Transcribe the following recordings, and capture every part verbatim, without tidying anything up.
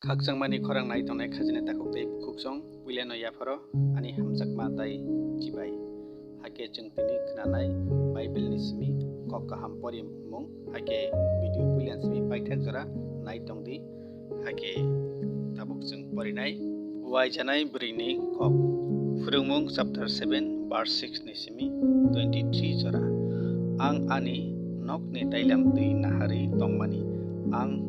Khakchangmani khorang nai tongnai khajini takhuk tei bukhuksong, puilano yapharo ani hamjakma tei chibai. Hakhe chwng tini khnanai Bible ni simi kok kaham porimung, hakhe video puilan simi paithak jora nai tongdi. Hakhe tabuk chwng porinai. Waijanai bwrwini kok. Phwrwngmung chapter seven verse six ni simi twenty three jora. Ang ani nokni tailam twi naharwi tongmani, ang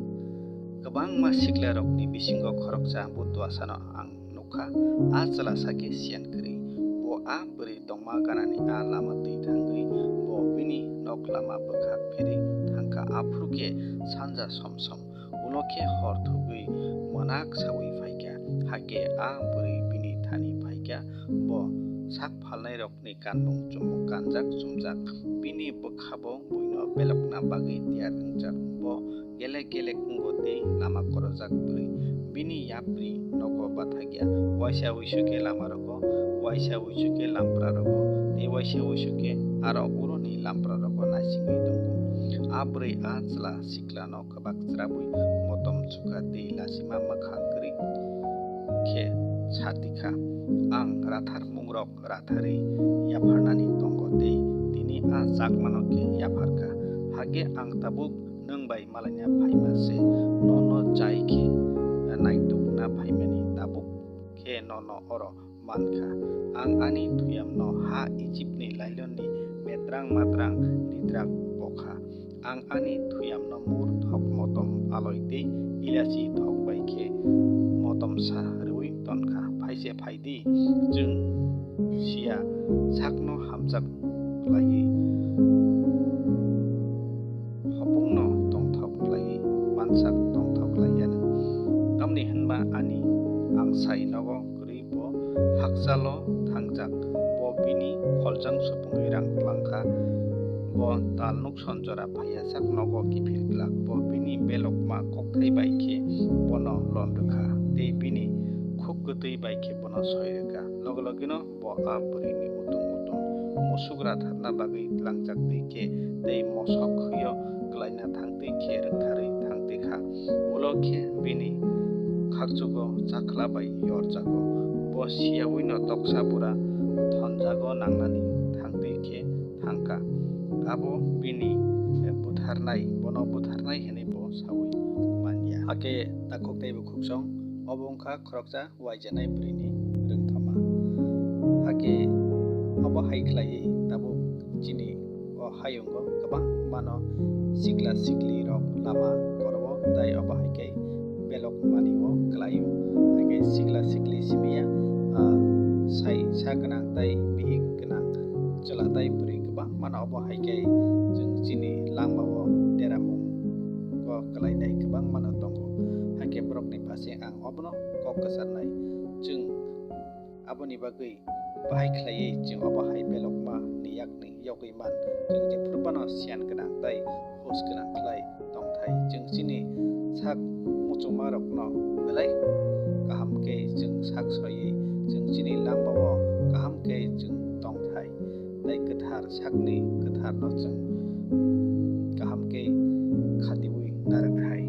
kwbangma siklarokni bisingo khoroksa butuasano ang nukha. A chwla sakhe siyan kwrwi. Bo a bwrwi tongma ganani a lama twi thangwi bo bini nok lama bwkhak pherwi thangkha. Aphuru khe sanja som som. Ulo khe hor thugwi mwnak saui phaikha. Hakhe a bwrwi bini thani phaikha. Bo sak phalnairokni kanmung chumung kanjak chumjak. Bini bwkhabo buino belokna bagwi tiyar wngjak. Bo gelek gelek wngo tei lama korojak bwrwi. Bini yapri nogo bathakya. Waisa uisu khe lama rogo, waisa uisu khe lampra rogo, tei waisa uisu khe aro uroni lampra rogo naisingwi tongo. A bwrwi a chwla siklano kwbak chwrabwi motom chukha tei lasima mwkhang kwrwi khe satikha, "Ang rathar mungrok ratharwi yapharnani tongo tei tini a chakmano khe yapharkha. Hakhe ang tabuk nwng bai malaina phaima se, nono chai khe naitukna phaimani, tabuk khe nono oro mankha. Ang ani thuyamno ha Ijipni lailonni metrang matrang ritrak bokha. Ang ani thuyamno mur thok motom aloi tei ilachi thok bai khe motom sa rwui tonkha. Phai se phai di, chwng siya sakno hamjak khlaiwi, hopungno tongthok khlaiwi, mansak tongthok khlaiya nw. Tamni hwnba ani angsai nogo kwrwi bo hakchalo thangjak, bo bini kholjang supungwi rang tlangkha, bo talnuk sonjora phaiya sak nogo kiphil glak, bo bini belokma kokthai bai khe bono lon rwkha, tei bini khuk kwtwi bai khe bono soi rwkha. Logi logino bo a bwrwini utung utung musuk ratharna bagwi tlangjak twi khe tei mosok hwio klaina thang twi khe rwktharwi thang twi kha. Ulo khe bini khakchugo chakhla bai yorjago. Bo siyawino toksa bura thonjago nangnani thang twi khe thang kha. Abo bini butharnai, bono butharnai hwnwi bo saui man ya. Hakhe takhuk tei bukhuksong, obo wng kha khoroksa waijanai bwrwini rwngthoma. Hakhe obo hai khlaiwi tabuk chini o hayungo kwbangmano sikla siklirok lama koro-o, tai obo hai khe belok manio kwlaio. Hakhe sikla sikli simi ya, ah, sai sa gwnang tai bihik gwnang chwla tai bwrwi kwbangmano obo hai khe chwng chini langmao deramung o kwlainai kwbangmano tongo. Hakhe borokni phaising ang obono kok kwcharnai. Chwng aboni bagwi bahai khlaiwi chwng obo hai belokma ni yakni yogwi man. Chwng jephru phano siyan gwnang tei hus gwnang khlai tongthai. Chwng chini sak muchungmarokno belai kaham khe chwng sak soiwi chwng chini langmao kaham khe chwng tongthai. Tei kwthar sakni kwtharno chwng kaham khe khatiwi narwkthai.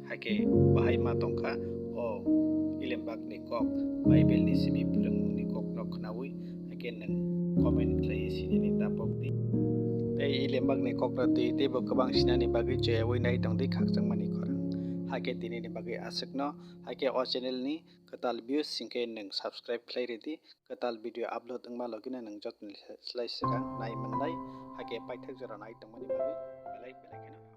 Hakhe bahai ma tongkha o Ilembakni kok, Bible ni simi phwrwngmungni kokno khnaui, hakhe nwng comment khlaiwi sinani tapok di. Tei Ilembakni kokno twi teibo kwbang sinani bagwi choyaui nai tongdi khakchangmani khorang. Hakhe tinini bagwi aswkno, hakhe o channel ni kwtal views hwnkhe nwng subscribe khlai ridi, kwtal video upload wngma logino nwng jotoni slai swkang nai mannai, hakhe paithak jora nai tongmani bagwi belai belai kheno.